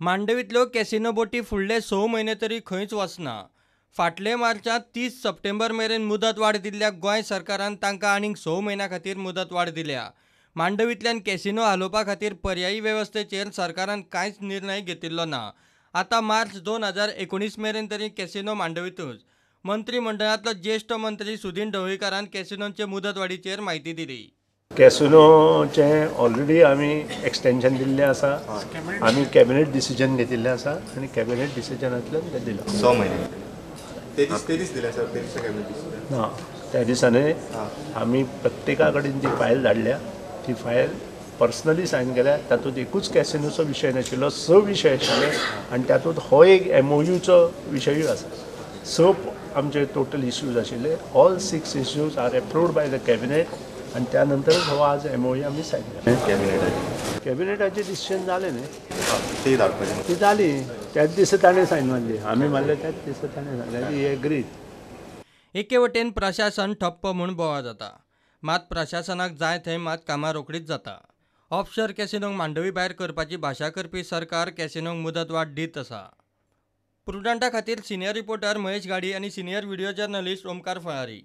मांडवींतल्यो casino बोटी फुडले 6 म्हयने तरी खंयच वचना. फाटले मार्चांत 30 सप्टेंबर मेरेन मुदतवाड दिल्ल्या गोंय सरकारान तांकां आनीक 6 म्हयन्यां खातीर मुदतवाड दिल्या. मांडवींतल्यान कॅसिनो हालोवपा खातीर पर्यायी वेवस्थेचेर सरकारान कांयच निर्णय घेतिल्लो ना. आतां मार्च 2019 मेरेन तरी कॅसिनो मांडवींतूच. मंत्रीमंडळांतलो ज्येश्ठ मंत्री सुदिन ढवळीकारान कॅसिनोंचे मुदतवाडीचेर म्हायती दिली. कॅसिनोचें ऑलरेडी आमी एक्सटेन्शन दिल्लें आसा, आमी कॅबिनेट डिसिजन घेतिल्लें आसा आनी कॅबिनेट डिसिजनांतल्यान तें दिलां. 6 म्हयने ते दीस दिले सर, ते दिसा कॅबिनेट डिसिजन ना, त्या दिसांनी आमी प्रत्येका कडेन जी फायल धाडल्या ती फायल पर्सनली सायन केल्या. तातूंत एकूच कॅसिनोचो विशय नाशिल्लो, 6 विशय आशिल्ले आनी तातूंत हो एक एमओयूचो विशयूय आसा. 6 आमचे टोटल इश्यूज आशिल्ले. All 6 issues are approved by the cabinet आनी त्या नंतरच हो आज एमओयू आमी सायन केला. कॅबिनेटाचें डिसिजन जालें न्ही, ती जाली त्याच दिसा ताणें सायन मारली, आमी मारले त्याच दिसा ताणें सांगलें ही एग्रीड. एके वटेन प्रशासन ठप्प म्हूण बोवाळ जाता, मात प्रशासनाक जाय थंय मात कामां रोखडीच जाता. ऑफशोर कॅसिनोंक मांडवी भायर करपाची भाशा करपी सरकार कॅसिनोंक मुदतवाड दीत आसा. प्रुडंटा खातीर सिनियर रिपोर्टर महेश गाडी आनी सिनियर व्हिडियो जर्नलिस्ट ओमकार फळारी.